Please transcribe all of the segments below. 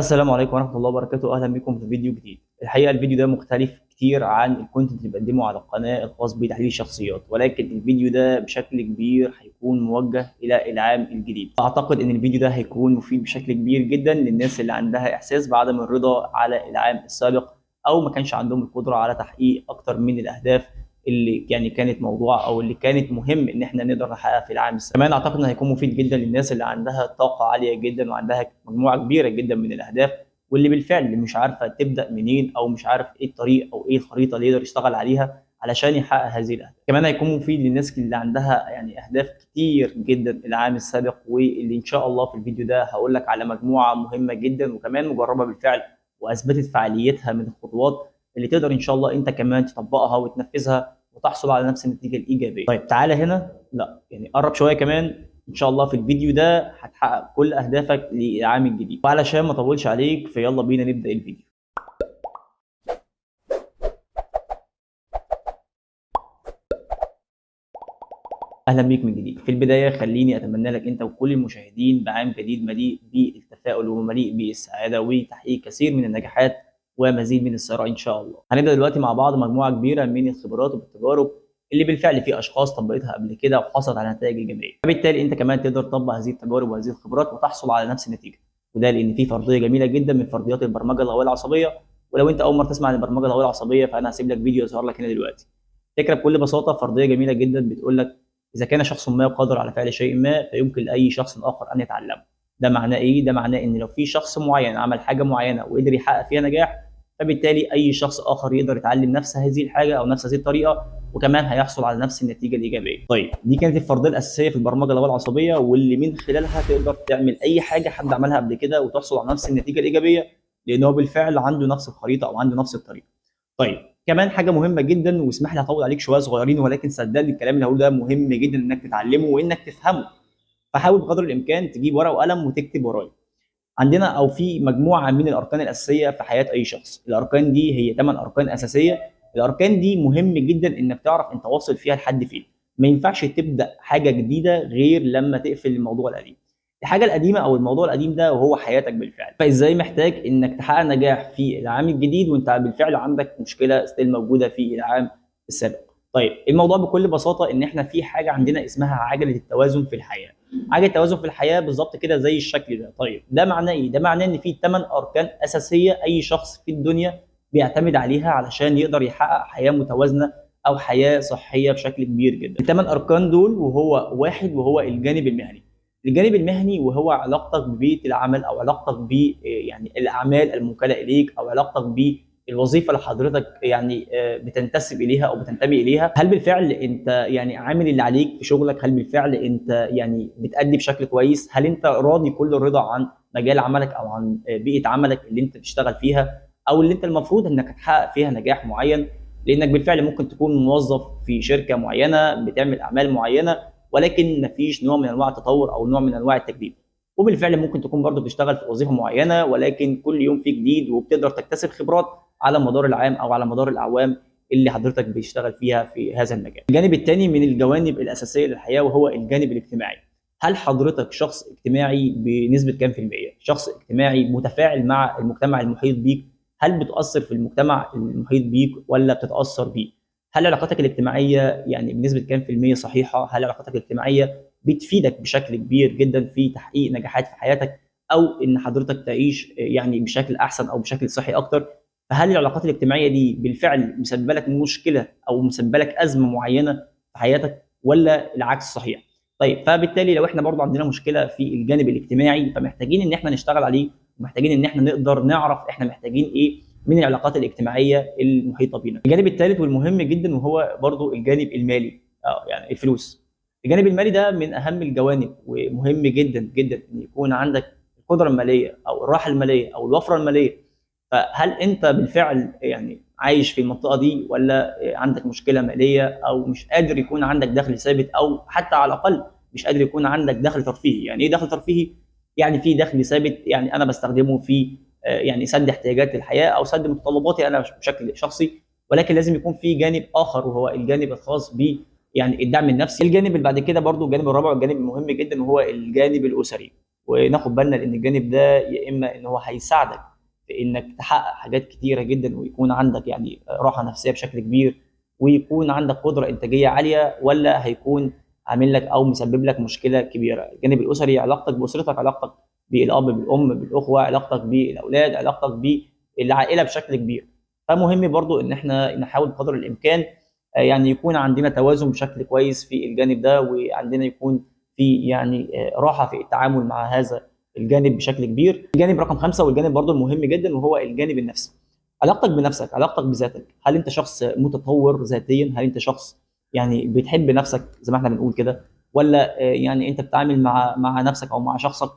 السلام عليكم ورحمة الله وبركاته. أهلا بكم في فيديو جديد. الحقيقة الفيديو ده مختلف كتير عن ال content اللي بقدمه على القناة الخاص بتحليل الشخصيات، ولكن الفيديو ده بشكل كبير هيكون موجه إلى العام الجديد. أعتقد إن الفيديو ده هيكون مفيد بشكل كبير جدا للناس اللي عندها إحساس بعدم الرضا على العام السابق، أو ما كانش عندهم القدرة على تحقيق أكتر من الأهداف اللي يعني كانت موضوع او اللي كانت مهم ان احنا نقدر نحققها في العام السابق. كمان اعتقد انه هيكون مفيد جدا للناس اللي عندها طاقة عالية جدا وعندها مجموعة كبيرة جدا من الاهداف، واللي بالفعل مش عارفه تبدا منين او مش عارف ايه الطريق او ايه الخريطة اللي يقدر يشتغل عليها علشان يحقق هذه الاهداف. كمان هيكون مفيد للناس اللي عندها يعني اهداف كتير جدا العام السابق، واللي ان شاء الله في الفيديو ده هقول لك على مجموعة مهمة جدا وكمان مجربه بالفعل واثبتت فعاليتها من الخطوات اللي تقدر ان شاء الله انت كمان تطبقها وتنفذها وتحصل على نفس النتيجة الايجابية. طيب تعالى هنا، لا يعني قرب شوية كمان، ان شاء الله في الفيديو ده هتحقق كل اهدافك للعام الجديد. وعلشان ما اطولش عليك فيلا بينا نبدا الفيديو. اهلا بيك من جديد. في البداية خليني اتمنى لك انت وكل المشاهدين بعام جديد مليء بالتفاؤل ومليء بالسعادة وتحقيق كثير من النجاحات ومزيد من الثراء ان شاء الله. هنبدا دلوقتي مع بعض مجموعة كبيرة من الخبرات والتجارب اللي بالفعل في اشخاص طبقتها قبل كده وحصلت على نتائج ايجابية، فبالتالي انت كمان تقدر تطبق هذه التجارب وهذه الخبرات وتحصل على نفس النتيجة. وده لان في فرضية جميلة جدا من فرضيات البرمجة اللغوية العصبية. ولو انت اول مرة تسمع عن البرمجة اللغوية العصبية فانا هسيب لك فيديو يظهر لك هنا دلوقتي. فكرة بكل بساطة فرضية جميلة جدا بتقول لك اذا كان شخص ما قادر على فعل شيء ما فيمكن لاي شخص اخر ان يتعلمه. ده معناه ايه؟ ده معناه ان لو في شخص معين عمل حاجة معينة وقدر يحقق فيها نجاح، فبالتالي اي شخص اخر يقدر يتعلم نفس هذه الحاجة او نفس هذه الطريقة، وكمان هيحصل على نفس النتيجة الايجابية. طيب دي كانت الفرضية الاساسية في البرمجة اللغوية العصبية، واللي من خلالها تقدر تعمل اي حاجة حد عملها قبل كده وتحصل على نفس النتيجة الايجابية، لان هو بالفعل عنده نفس الخريطة او عنده نفس الطريقة. طيب كمان حاجة مهمة جدا، واسمح لي اطول عليك شوية صغيرين، ولكن صدقني الكلام اللي هقوله ده مهم جدا انك تتعلمه وانك تفهمه. فحاول بقدر الامكان تجيب ورقة وقلم وتكتب ورايا. عندنا او في مجموعة من الاركان الاساسية في حياة اي شخص. الاركان دي هي 8 اركان اساسية. الاركان دي مهم جدا انك تعرف انت واصل فيها لحد فين. ما ينفعش تبدا حاجة جديدة غير لما تقفل الموضوع القديم. الحاجة القديمة او الموضوع القديم ده وهو حياتك بالفعل. فازاي محتاج انك تحقق نجاح في العام الجديد وانت بالفعل عندك مشكلة still موجودة في العام السابق؟ طيب الموضوع بكل بساطة ان احنا في حاجة عندنا اسمها عجله التوازن في الحياة. عجله التوازن في الحياة بالظبط كده زي الشكل ده. طيب ده معناه ايه؟ ده معناه ان في 8 اركان اساسية اي شخص في الدنيا بيعتمد عليها علشان يقدر يحقق حياة متوازنة او حياة صحية بشكل كبير جدا. الثمان اركان دول وهو واحد، وهو الجانب المهني. الجانب المهني وهو علاقتك ببيئه العمل، او علاقتك ب يعني الاعمال الموكله اليك، او علاقتك بالوظيفة اللي حضرتك يعني بتنتسب اليها او بتنتمي اليها. هل بالفعل انت يعني عامل اللي عليك في شغلك؟ هل بالفعل انت يعني بتأدي بشكل كويس؟ هل انت راضي كل الرضا عن مجال عملك او عن بيئة عملك اللي انت بتشتغل فيها، او اللي انت المفروض انك تحقق فيها نجاح معين؟ لانك بالفعل ممكن تكون موظف في شركة معينة بتعمل اعمال معينة، ولكن مفيش نوع من انواع التطور او نوع من انواع التجديد. وبالفعل ممكن تكون برضه بتشتغل في وظيفة معينة، ولكن كل يوم في جديد، وبتقدر تكتسب خبرات على مدار العام او على مدار الاعوام اللي حضرتك بتشتغل فيها في هذا المجال. الجانب الثاني من الجوانب الاساسية للحياة وهو الجانب الاجتماعي. هل حضرتك شخص اجتماعي بنسبة كام في المية؟ شخص اجتماعي متفاعل مع المجتمع المحيط بيك؟ هل بتأثر في المجتمع المحيط بيك ولا بتتأثر بيه؟ هل علاقاتك الاجتماعية يعني بنسبة كام في المية صحيحة؟ هل علاقاتك الاجتماعية بتفيدك بشكل كبير جدا في تحقيق نجاحات في حياتك، أو إن حضرتك تعيش يعني بشكل أحسن أو بشكل صحي أكتر؟ فهل العلاقات الاجتماعية دي بالفعل مسببة لك مشكلة أو مسببة لك أزمة معينة في حياتك، ولا العكس صحيح؟ طيب فبالتالي لو احنا برضو عندنا مشكلة في الجانب الاجتماعي فمحتاجين إن احنا نشتغل عليه، ومحتاجين إن احنا نقدر نعرف احنا محتاجين إيه من العلاقات الاجتماعية المحيطة بينا. الجانب الثالث والمهم جدا وهو برضو الجانب المالي، يعني الفلوس. الجانب المالي ده من أهم الجوانب، ومهم جدا جدا إن يكون عندك القدرة المالية أو الراحة المالية أو الوفرة المالية. فهل أنت بالفعل يعني عايش في المنطقة دي، ولا عندك مشكلة مالية، أو مش قادر يكون عندك دخل ثابت، أو حتى على الأقل مش قادر يكون عندك دخل ترفيهي؟ يعني إيه دخل ترفيهي؟ يعني في دخل ثابت يعني أنا بستخدمه في يعني سد احتياجات الحياة أو سد متطلباتي أنا بشكل شخصي، ولكن لازم يكون في جانب آخر وهو الجانب الخاص ب يعني الدعم النفسي. الجانب اللي بعد كده برضو الجانب الرابع والجانب المهم جدا وهو الجانب الأسري. وناخد بالنا لان الجانب ده يا اما ان هو هيساعدك في انك تحقق حاجات كتيرة جدا ويكون عندك يعني راحة نفسية بشكل كبير ويكون عندك قدره انتاجية عالية، ولا هيكون عامل لك او مسبب لك مشكلة كبيرة. الجانب الاسري، علاقتك باسرتك، علاقتك بالاب بالام بالاخوة، علاقتك بالاولاد، علاقتك بالعائلة بشكل كبير. فمهم برضو ان احنا نحاول بقدر الامكان يعني يكون عندنا توازن بشكل كويس في الجانب ده، وعندنا يكون في يعني راحة في التعامل مع هذا الجانب بشكل كبير. الجانب رقم 5 والجانب برضو المهم جدا وهو الجانب النفسي. علاقتك بنفسك، علاقتك بذاتك، هل انت شخص متطور ذاتيا؟ هل انت شخص يعني بتحب نفسك زي ما احنا بنقول كده، ولا يعني انت بتتعامل مع نفسك او مع شخصك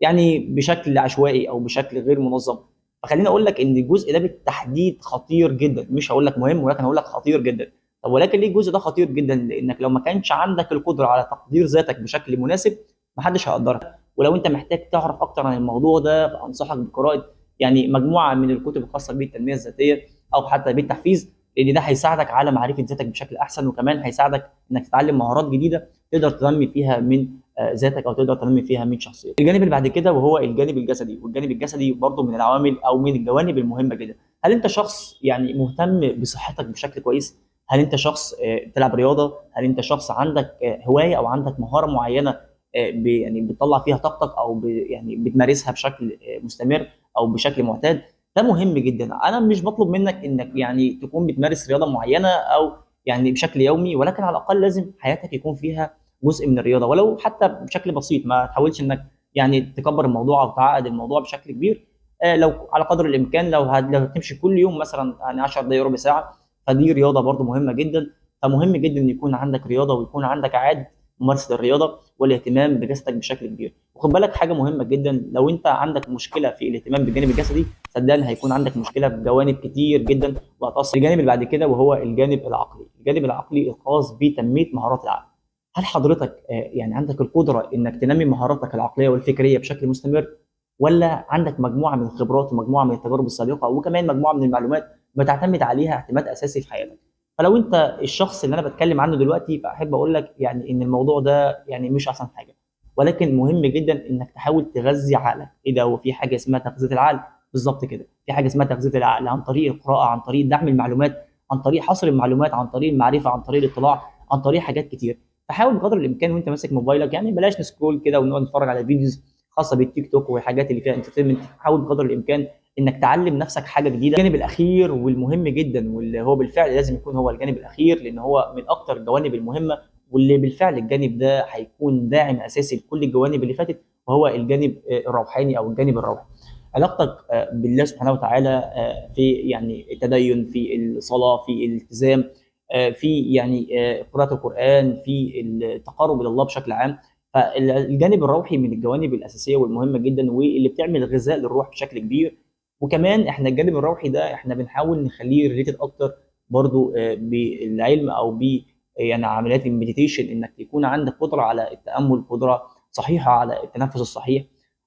يعني بشكل عشوائي او بشكل غير منظم؟ فخليني اقول لك ان الجزء ده بالتحديد خطير جدا، مش هقول لك مهم ولكن هقول لك خطير جدا. طب ولكن ليه الجزء ده خطير جدا؟ لانك لو ما كانش عندك القدرة على تقدير ذاتك بشكل مناسب محدش هيقدرك. ولو انت محتاج تعرف اكتر عن الموضوع ده فانصحك بقراءة يعني مجموعة من الكتب الخاصة بالتنميه الذاتية او حتى بالتحفيز، لان ده هيساعدك على معرفة ذاتك بشكل احسن، وكمان هيساعدك انك تتعلم مهارات جديدة تقدر تنمي فيها من ذاتك او تقدر تنمي فيها من شخصيتك. الجانب اللي بعد كده وهو الجانب الجسدي، والجانب الجسدي برضه من العوامل او من الجوانب المهمة جدا. هل انت شخص يعني مهتم بصحتك بشكل كويس؟ هل انت شخص بتلعب رياضة؟ هل انت شخص عندك هواية او عندك مهارة معينة يعني بتطلع فيها طاقتك او يعني بتمارسها بشكل مستمر او بشكل معتاد؟ ده مهم جدا. انا مش بطلب منك انك يعني تكون بتمارس رياضة معينة او يعني بشكل يومي، ولكن على الاقل لازم حياتك يكون فيها جزء من الرياضة ولو حتى بشكل بسيط. ما تحاولش انك يعني تكبر الموضوع او تعقد الموضوع بشكل كبير. لو على قدر الامكان لو هتمشي كل يوم مثلا يعني 10 دقائق ربع ساعة، فدي رياضة برضو مهمة جدا. فمهم جدا ان يكون عندك رياضة ويكون عندك عادة ممارسة الرياضة والاهتمام بجسدك بشكل كبير. وخد بالك حاجة مهمة جدا، لو انت عندك مشكلة في الاهتمام بالجانب الجسدي صدقني هيكون عندك مشكلة في جوانب كتير جدا وهتاثر. الجانب اللي بعد كده وهو الجانب العقلي، الجانب العقلي الخاص بتنميه مهارات العقل. هل حضرتك يعني عندك القدرة انك تنمي مهاراتك العقلية والفكريه بشكل مستمر، ولا عندك مجموعة من الخبرات ومجموعة من التجارب السابقة وكمان مجموعة من المعلومات بتعتمد عليها اعتماد اساسي في حياتك؟ فلو انت الشخص اللي انا بتكلم عنه دلوقتي فاحب اقول لك يعني ان الموضوع ده يعني مش احسن حاجة، ولكن مهم جدا انك تحاول تغذي عقلك. ايه ده؟ هو في حاجة اسمها تغذية العقل؟ بالظبط كده، في حاجة اسمها تغذية العقل عن طريق القراءة، عن طريق دعم المعلومات، عن طريق حصر المعلومات، عن طريق المعرفة، عن طريق الاطلاع، عن طريق حاجات كتير. فحاول بقدر الامكان وانت ماسك موبايلك يعني بلاش ن scroll كده ونقعد نتفرج على videos خاصة بالتيك توك والحاجات اللي فيها entertainment. حاول بقدر الامكان انك تعلم نفسك حاجة جديدة. الجانب الاخير والمهم جدا واللي هو بالفعل لازم يكون هو الجانب الاخير، لان هو من اكتر الجوانب المهمة واللي بالفعل الجانب ده هيكون داعم اساسي لكل الجوانب اللي فاتت، وهو الجانب الروحاني او الجانب الروحي. علاقتك بالله سبحانه وتعالى في يعني التدين، في الصلاة، في الالتزام، في يعني قراءة القران، في التقرب الى الله بشكل عام. فالجانب الروحي من الجوانب الاساسية والمهمه جدا واللي بتعمل غذاء للروح بشكل كبير. وكمان احنا الجانب الروحي ده احنا بنحاول نخليه related اكتر برضو بالعلم او ب يعني عمليات ال meditation، انك يكون عندك قدره على التامل، قدره صحيحه على التنفس الصحيح،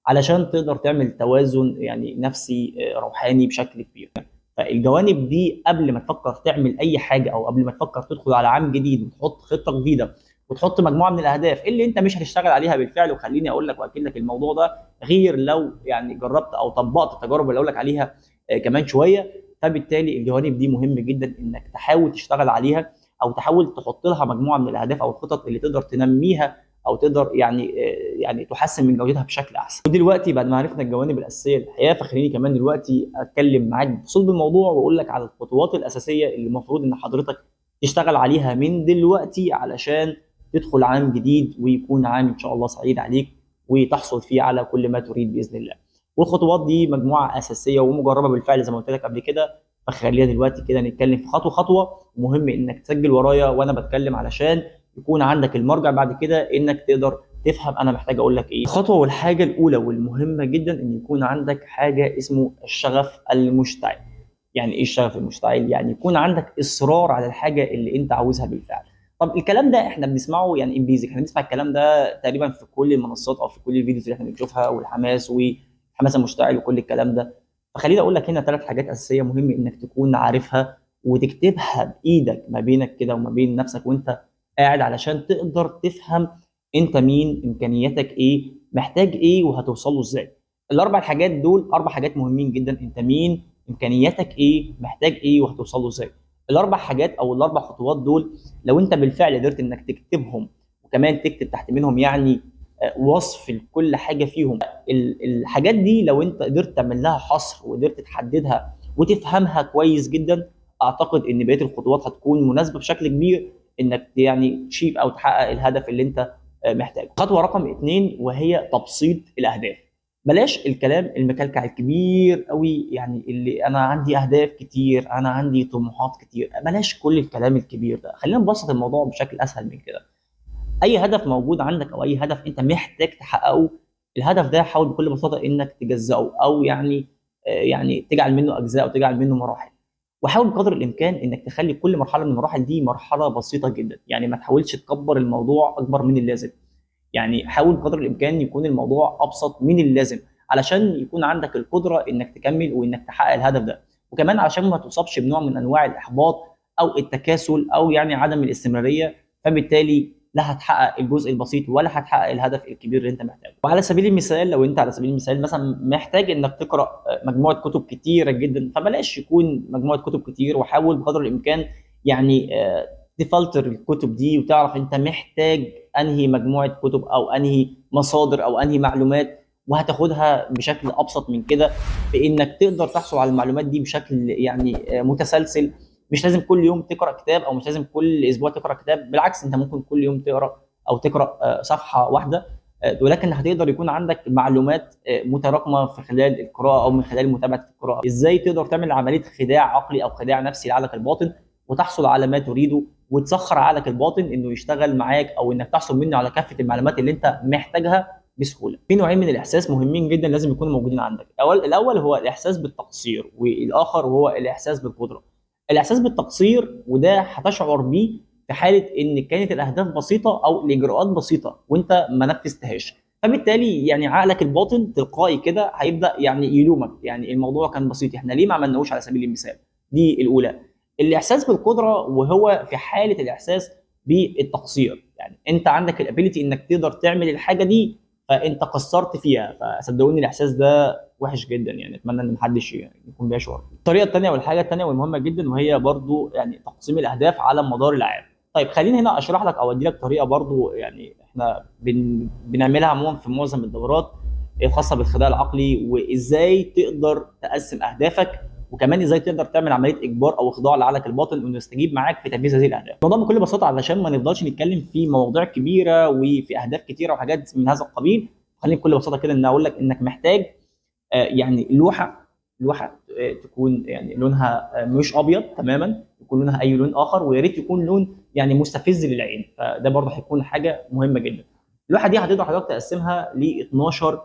علشان تقدر تعمل توازن يعني نفسي روحاني بشكل كبير. فالجوانب دي قبل ما تفكر تعمل اي حاجة او قبل ما تفكر تدخل على عام جديد وتحط خطه جديدة وتحط مجموعة من الاهداف اللي انت مش هتشتغل عليها بالفعل، وخليني اقول لك واكد لك الموضوع ده غير لو يعني جربت او طبقت التجارب اللي اقول لك عليها كمان شوية. فبالتالي الجوانب دي مهم جدا انك تحاول تشتغل عليها او تحاول تحط لها مجموعة من الاهداف او الخطط اللي تقدر تنميها او تقدر يعني تحسن من جودتها بشكل احسن. ودلوقتي بعد ما عرفنا الجوانب الاساسية للحياة، فخليني كمان دلوقتي اتكلم معاك بصلب الموضوع واقول لك على الخطوات الاساسية اللي المفروض ان حضرتك تشتغل عليها من دلوقتي علشان تدخل عام جديد ويكون عام ان شاء الله سعيد عليك وتحصل فيه على كل ما تريد باذن الله. والخطوات دي مجموعة اساسية ومجربه بالفعل زي ما قلت لك قبل كده، فخلينا دلوقتي كده نتكلم في خطوة خطوة. ومهم انك تسجل ورايا وانا بتكلم علشان يكون عندك المرجع بعد كده انك تقدر تفهم انا محتاج اقول لك ايه. الخطوة والحاجة الاولى والمهمه جدا ان يكون عندك حاجة اسمه الشغف المشتعل. يعني ايه الشغف المشتعل؟ يعني يكون عندك اصرار على الحاجة اللي انت عاوزها بالفعل. طب الكلام ده احنا بنسمعه يعني in basic، احنا بنسمع الكلام ده تقريبا في كل المنصات او في كل ال videos اللي احنا بنشوفها، والحماس والحماس المشتعل وكل الكلام ده. فخليني اقول لك هنا 3 حاجات اساسية مهم انك تكون عارفها وتكتبها بايدك ما بينك كده وما بين نفسك وانت قاعد، علشان تقدر تفهم انت مين، امكانياتك ايه، محتاج ايه، وهتوصل له ازاي. الاربع حاجات دول اربع حاجات مهمين جدا. انت مين، امكانياتك ايه، محتاج ايه، وهتوصل له ازاي. الاربع حاجات او الاربع خطوات دول لو انت بالفعل قدرت انك تكتبهم، وكمان تكتب تحت منهم يعني وصف لكل حاجة فيهم، الحاجات دي لو انت قدرت تعمل لها حصر وقدرت تحددها وتفهمها كويس جدا، اعتقد ان بقية الخطوات هتكون مناسبة بشكل كبير انك يعني تشيف او تحقق الهدف اللي انت محتاجه. خطوة رقم 2 وهي تبسيط الاهداف. بلاش الكلام المكلكع الكبير قوي، يعني اللي انا عندي اهداف كتير، انا عندي طموحات كتير، بلاش كل الكلام الكبير ده. خلينا نبسط الموضوع بشكل اسهل من كده. اي هدف موجود عندك او اي هدف انت محتاج تحققه، الهدف ده حاول بكل بساطة انك تجزأه، او يعني تجعل منه اجزاء او تجعل منه مراحل. وحاول بقدر الامكان انك تخلي كل مرحلة من المراحل دي مرحلة بسيطة جدا، يعني ما تحاولش تكبر الموضوع اكبر من اللازم. يعني حاول بقدر الامكان يكون الموضوع ابسط من اللازم علشان يكون عندك القدرة انك تكمل وانك تحقق الهدف ده، وكمان عشان ما تصابش بنوع من انواع الاحباط او التكاسل او يعني عدم الاستمرارية، فبالتالي لا هتحقق الجزء البسيط ولا هتحقق الهدف الكبير اللي انت محتاجه. وعلى سبيل المثال لو انت على سبيل المثال مثلا محتاج انك تقرا مجموعة كتب كتيرة جدا، فبلاش يكون مجموعة كتب كتير، وحاول بقدر الامكان يعني تفلتر الكتب دي وتعرف انت محتاج انهي مجموعة كتب او انهي مصادر او انهي معلومات، وهتاخدها بشكل ابسط من كده بانك تقدر تحصل على المعلومات دي بشكل يعني متسلسل. مش لازم كل يوم تقرا كتاب او مش لازم كل اسبوع تقرا كتاب، بالعكس انت ممكن كل يوم تقرا او تقرا صفحة واحدة، ولكن هتقدر يكون عندك معلومات متراكمه في خلال القراءة او من خلال متابعه القراءة. ازاي تقدر تعمل عملية خداع عقلي او خداع نفسي لعقلك الباطن وتحصل على ما تريده، وتسخر عقلك الباطن انه يشتغل معاك او انك تحصل منه على كافة المعلومات اللي انت محتاجها بسهولة. في نوعين من الاحساس مهمين جدا لازم يكونوا موجودين عندك. الاول هو الاحساس بالتقصير، والاخر هو الاحساس بالقدرة. الاحساس بالتقصير وده هتشعر بيه في حاله ان كانت الاهداف بسيطة او الاجراءات بسيطة وانت ما نفذتهاش، فبالتالي يعني عقلك الباطن تلقائي كده هيبدا يعني يلومك، يعني الموضوع كان بسيط، احنا ليه ما عملناهوش على سبيل المثال. دي الاولى. الاحساس بالقدرة وهو في حاله الاحساس بالتقصير، يعني انت عندك ال ability انك تقدر تعمل الحاجة دي فانت قصرت فيها، فصدقوني الاحساس ده وحش جدا، يعني اتمنى ان محدش يكون بيشعر. الطريقة الثانية والحاجة الثانية والمهمه جدا وهي برضو يعني تقسيم الاهداف على مدار العام. طيب خليني هنا اشرح لك او ادي لك طريقه برضو يعني احنا بنعملها عموما في معظم الدورات الخاصة بالخداع العقلي، وازاي تقدر تقسم اهدافك، وكمان ازاي تقدر تعمل عملية اجبار او اخضاع لعقلك الباطن انه يستجيب معاك في تنفيذ هذه الاهداف. الموضوع بكل بساطة علشان ما نفضلش نتكلم في مواضيع كبيرة وفي اهداف كتيرة وحاجات من هذا القبيل، خليني بكل بساطة كده ان اقول لك انك محتاج يعني لوحة تكون يعني لونها مش ابيض تماما، يكون لونها اي لون اخر، ويا ريت يكون لون يعني مستفز للعين، فده برضه هيكون حاجة مهمة جدا. اللوحة دي هتقدر حضرتك تقسمها ل 12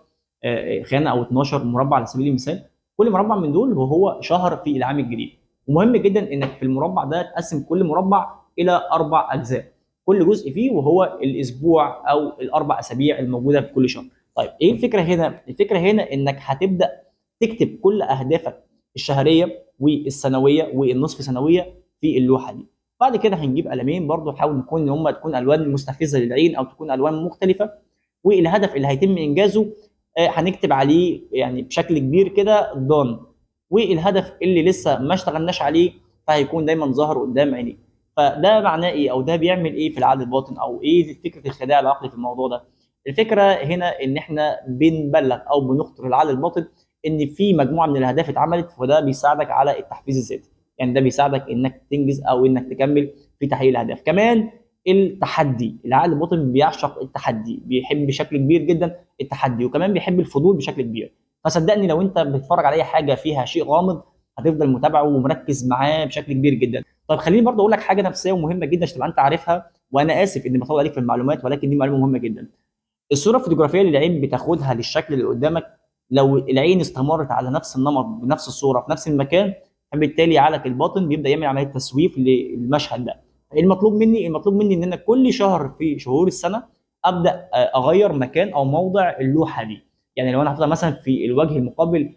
خانه او 12 مربع على سبيل المثال، كل مربع من دول وهو شهر في العام الجديد. ومهم جدا انك في المربع ده تقسم كل مربع الى 4 اجزاء، كل جزء فيه وهو الاسبوع او الاربع اسابيع الموجودة في كل شهر. طيب ايه الفكرة هنا؟ الفكرة هنا انك هتبدا تكتب كل اهدافك الشهرية والسنويه والنصف سنوية في اللوحة دي. بعد كده هنجيب قلمين برضو، حاول نكون ان هم تكون الوان مستفزة للعين او تكون الوان مختلفة، والهدف اللي هيتم انجازه هنكتب عليه يعني بشكل كبير كده دون، والهدف اللي لسه ما اشتغلناش عليه فهيكون دايما ظاهر قدام عينيك. فده معناه ايه او ده بيعمل ايه في العقل الباطن او ايه فكرة الخداع العقلي في الموضوع ده؟ الفكرة هنا ان احنا بنبلغ او بنخطر العقل الباطن ان في مجموعة من الاهداف اتعملت، وده بيساعدك على التحفيز الذاتي، يعني ده بيساعدك انك تنجز او انك تكمل في تحقيق الاهداف. كمان التحدي، العقل الباطن بيعشق التحدي، بيحب بشكل كبير جدا التحدي، وكمان بيحب الفضول بشكل كبير. فصدقني لو انت بتتفرج على اي حاجة فيها شيء غامض هتفضل متابعه ومركز معاه بشكل كبير جدا. طيب خليني برضه اقول لك حاجة نفسية ومهمة جدا عشان تبقى انت عارفها، وانا اسف اني بطول عليك في المعلومات ولكن دي معلومة مهمة جدا. الصورة الفوتوغرافيه اللي العين بتاخدها للشكل اللي قدامك، لو العين استمرت على نفس النمط بنفس الصورة في نفس المكان، فبالتالي عقلك الباطن بيبدا يعمل عملية تسويف للمشهد ده. المطلوب مني، المطلوب مني ان انا كل شهر في شهور السنة ابدا اغير مكان او موضع اللوحة دي. يعني لو انا حاططها مثلا في الوجه المقابل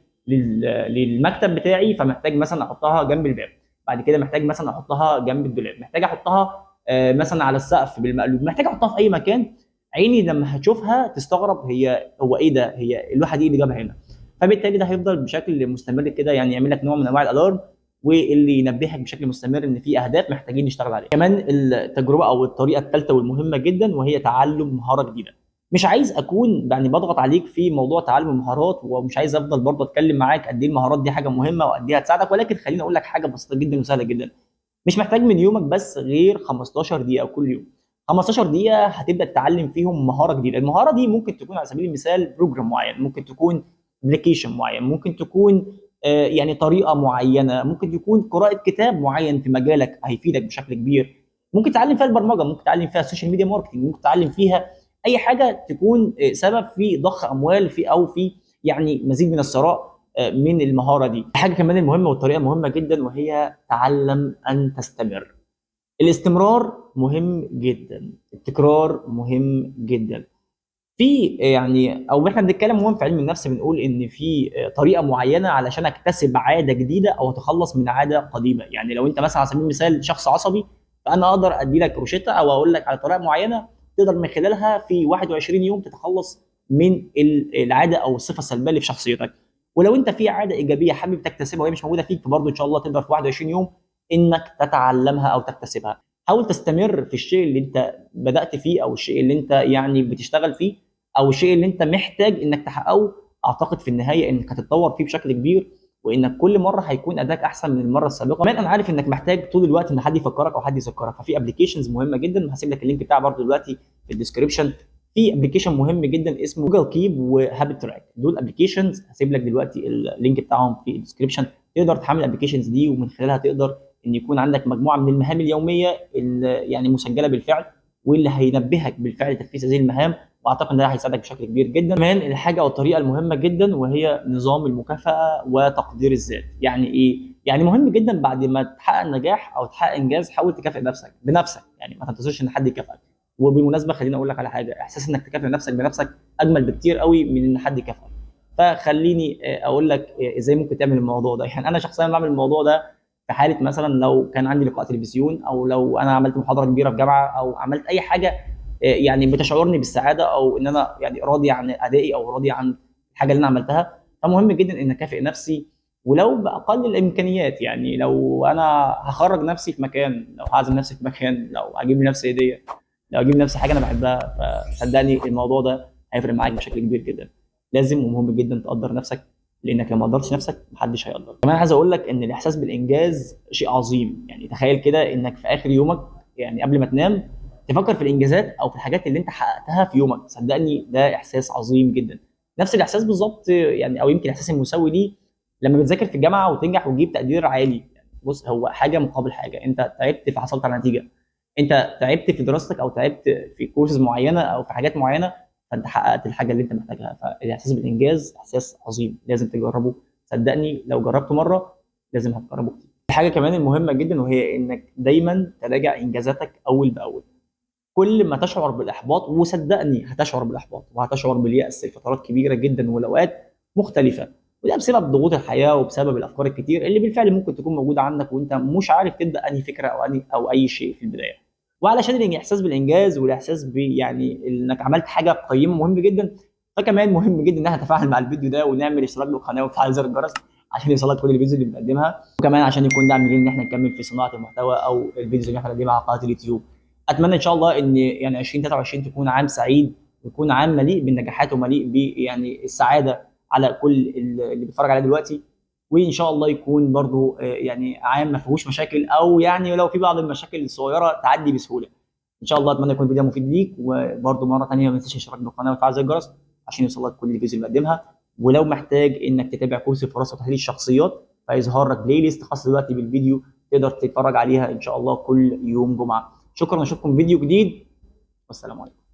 للمكتب بتاعي، فمحتاج مثلا احطها جنب الباب، بعد كده محتاج مثلا احطها جنب الدولاب، محتاج احطها مثلا على السقف بالمقلوب، محتاج احطها في اي مكان. عيني لما هتشوفها تستغرب، هي هو ايه ده، هي اللوحة دي اللي جابها هنا. فبالتالي ده هيفضل بشكل مستمر كده، يعني يعمل لك نوع من انواع ال alarm واللي ينبهك بشكل مستمر ان في اهداف محتاجين نشتغل عليها. كمان التجربة او الطريقة الثالثة والمهمه جدا، وهي تعلم مهارة جديدة. مش عايز اكون يعني بضغط عليك في موضوع تعلم المهارات، ومش عايز افضل برضه اتكلم معاك قد ايه المهارات دي حاجة مهمة وقد ايه هتساعدك، ولكن خليني اقول لك حاجة بسيطة جدا وسهلة جدا. مش محتاج من يومك بس غير 15 دقيقة كل يوم. 15 دقيقة هتبدا تتعلم فيهم مهارة جديدة. المهارة دي ممكن تكون على سبيل المثال program معين، ممكن تكون application معين، ممكن تكون يعني طريقه معينة، ممكن تكون قراءة كتاب معين في مجالك هيفيدك بشكل كبير، ممكن تتعلم فيها البرمجة، ممكن تتعلم فيها ال social media marketing، ممكن تتعلم فيها اي حاجة تكون سبب في ضخ اموال في او في يعني مزيد من الثراء من المهارة دي. الحاجة كمان المهمة والطريقة المهمة جدا، وهي تعلم ان تستمر. الاستمرار مهم جدا، التكرار مهم جدا. في يعني او احنا بنتكلم عموما في علم النفس بنقول ان في طريقه معينة علشان اكتسب عادة جديدة او اتخلص من عادة قديمة. يعني لو انت مثلا على سبيل المثال شخص عصبي، فانا اقدر ادي لك روشته او اقول لك على طريقه معينة تقدر من خلالها في 21 يوم تتخلص من العادة او الصفة السلبية اللي في شخصيتك. ولو انت في عادة ايجابية حابب تكتسبها وهي مش موجودة فيك، فبرضه ان شاء الله تقدر في 21 يوم انك تتعلمها او تكتسبها. حاول تستمر في الشيء اللي انت بدات فيه، او الشيء اللي انت يعني بتشتغل فيه، او الشيء اللي انت محتاج انك تحققه. اعتقد في النهاية انك هتتطور فيه بشكل كبير، وانك كل مرة هيكون اداك احسن من المرة السابقة. كمان انا عارف انك محتاج طول الوقت ان حد يفكرك او حد يذكرك، ففي applications مهمة جدا هسيب لك ال link بتاعها برده دلوقتي في ال description. في application مهم جدا اسمه Google Keep و HabitTrack، دول applications هسيب لك دلوقتي ال link بتاعهم في ال description. تقدر تحمل ال applications دي، ومن خلالها تقدر ان يكون عندك مجموعة من المهام اليومية اللي يعني مسجله بالفعل، واللي هينبهك بالفعل تنفيذ هذه المهام، واعتقد ان ده هيساعدك بشكل كبير جدا. كمان الحاجة او الطريقة المهمة جدا، وهي نظام المكافاة وتقدير الذات. يعني ايه؟ يعني مهم جدا بعد ما تحقق نجاح او تحقق انجاز، حاول تكافئ نفسك بنفسك، يعني ما تنتظرش ان حد يكافئك. وبالمناسبة خليني اقول لك على حاجة، احساس انك تكافئ نفسك بنفسك اجمل بكتير قوي من ان حد يكافئك. فخليني اقول لك ازاي ممكن تعمل الموضوع ده. يعني انا شخصيا بعمل الموضوع ده في حاله مثلا لو كان عندي لقاء تلفزيون، او لو انا عملت محاضرة كبيرة في جامعه، او عملت اي حاجة يعني بتشعرني بالسعادة، او ان انا يعني راضي عن ادائي او راضي عن الحاجة اللي انا عملتها. فمهم جدا ان اكافئ نفسي ولو باقل الامكانيات. يعني لو انا هخرج نفسي في مكان، لو هعزم نفسي في مكان، لو هجيب لنفسي هديه، لو هجيب لنفسي حاجة انا بحبها، فصدقني الموضوع ده هيفرق معاك بشكل كبير جدا. لازم ومهم جدا تقدر نفسك، لانك لو ما قدرتش نفسك محدش هيقدرك. كمان عايز اقول لك ان الاحساس بالانجاز شيء عظيم. يعني تخيل كده انك في اخر يومك، يعني قبل ما تنام، تفكر في الانجازات او في الحاجات اللي انت حققتها في يومك. صدقني ده احساس عظيم جدا. نفس الاحساس بالظبط يعني، او يمكن الاحساس المساوي ليه لما بتذاكر في الجامعة وتنجح وتجيب تقدير عالي. يعني بص، هو حاجة مقابل حاجة، انت تعبت فحصلت على نتيجة، انت تعبت في دراستك او تعبت في كورسز معينة او في حاجات معينة، فانت حققت الحاجة اللي انت محتاجها. فالاحساس بالانجاز احساس عظيم، لازم تجربه. صدقني لو جربته مرة لازم هتجربه كتير. الحاجة كمان المهمة جدا، وهي انك دايما تراجع انجازاتك اول باول. كل ما تشعر بالاحباط، وصدقني هتشعر بالاحباط وهتشعر بالياس لفترات كبيرة جدا ولاوقات مختلفة، وده بسبب ضغوط الحياة وبسبب الافكار الكتير اللي بالفعل ممكن تكون موجودة عندك وانت مش عارف تبدا انهي فكرة او انهي او اي شيء في البداية. وعلشان الاحساس بالانجاز والاحساس ب يعني انك عملت حاجة قيمة مهم جدا، فكمان مهم جدا ان احنا نتفاعل مع الفيديو ده ونعمل اشتراك للقناة وتفعل زر الجرس عشان يوصلك كل ال videos اللي بنقدمها، وكمان عشان يكون دعم لينا ان احنا نكمل في صناعة المحتوى او ال videos اللي احنا بنقدمها على قناة اليوتيوب. اتمنى ان شاء الله ان يعني 2023 تكون عام سعيد، ويكون عام مليء بالنجاحات ومليء ب يعني السعادة على كل اللي بيتفرج عليه دلوقتي، وان شاء الله يكون برضو يعني عام ما فيهوش مشاكل، او يعني لو في بعض المشاكل الصغيرة تعدي بسهولة. ان شاء الله اتمنى يكون الفيديو مفيد ليك، وبرضو مرة ثانية ما تنساش الاشتراك بالقناة وتفعل زر الجرس عشان يوصلك كل ال videos اللي بقدمها. ولو محتاج انك تتابع كورس الفراسة وتحليل الشخصيات، فيظهر لك playlist خاص دلوقتي بالفيديو تقدر تتفرج عليها ان شاء الله كل يوم جمعه. شكرا، اشوفكم فيديو جديد، والسلام عليكم.